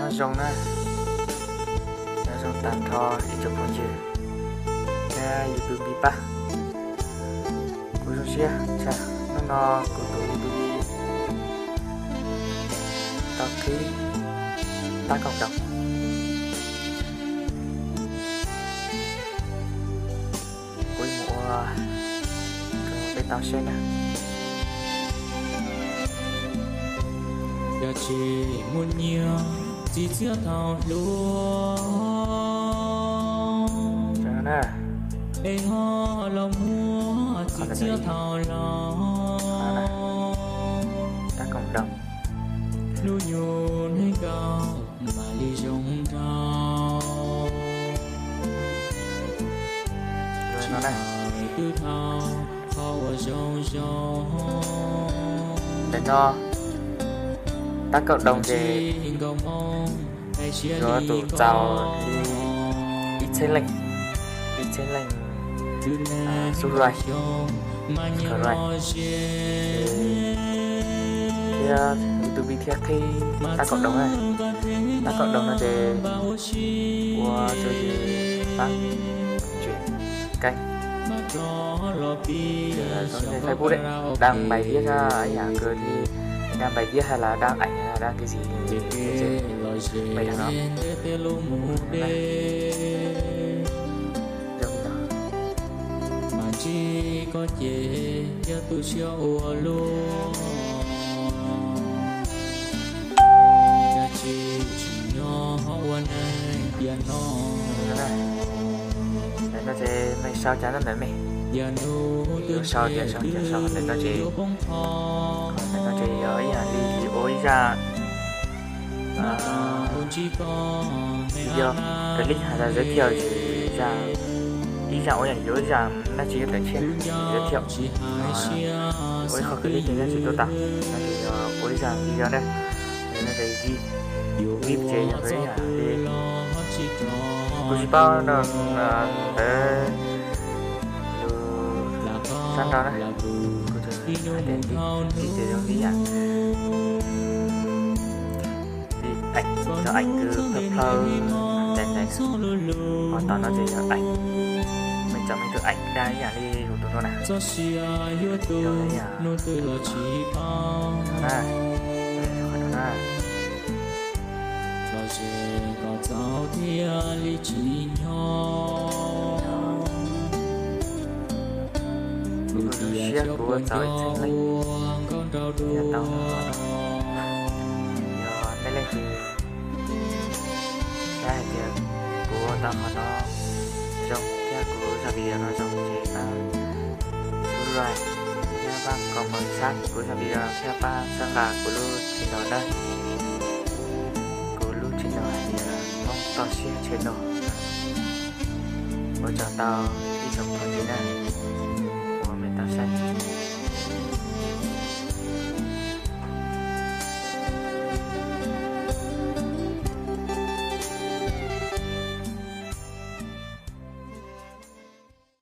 Zoo na, nyob zoo tag nrho ib tsoom phooj ywg thiab YouTube pab. Kuv zoo siab tshaj, hnub no kuv tus YouTube tau qhib tab koom doos. Kuv mus ua rau peb tau saib na. Yog tsis muaj nyiaj txiv txiaj thaum hluas, es ho los muaj txiv txiaj thaum laus. Tab koom doos. Hnub nyoog neej nkaus mam li zoo nraug. Tsis hais twb dhau qhov uas zoo zoo. Ntawm no tab koom doos ces yuav tsum txaus li ib txhiab leej, ib txhiab leej subscribe, subscribe thiab YouTube thiaj qhib tab koom doos na. Tab koom doos no ces ua rau yus pab tseem kais. Ces zoo li Facebook dab npais viab, ib yam kws li dab npais viab hab los dab eev dab kws xim, zoo li no. Mas ntsib koj ces yog tu siab ua luaj, yog tsis tsim nyog ua neeg tiam no. Ntawm no ces mej sau cas nyob ntawm mej, yuav sau tias sau cas sau ntawm no ces, ntawm no ces yog ib yam li ua ib zaj video clip has zaj giới thiệu ces ib zaj ua yam yuav ib zaj dab tsi yuav tawm tshiab giới thiệu, ua ib qho clip ces dab tsi tuaj tau, no ces yog ua ib zaj video na. No ces clip ces yog ib yam li kuv tsis paub no, ntawd lus sab nrau na, kuv tsuas hais tias clip ces zoo li yam li eev, cov eev kws plhaw plhaw ntev ntev, ho tom no ces yog eev, mej tsom mej tus eev dab ib yam li yus tus no na, yog ib yam na, qhov no na. Los ze kom txaus thiaj li tsim nyog. Kuv tu siab kuv ua txaus ib txhiab leej, yog tau, yog nej leej twg saib hais tias kuv ua tau qhov no zoo thiab kuv zaj video no zoo ces pab subscribe thiab pab comment sab kuv zaj video thiab pab txhawb nqa kuv lub channel na. Kuv lub channel hais tias Hmoob Toj Siab Channel. Ua tsaug ntau ib tsoom phooj ywg na.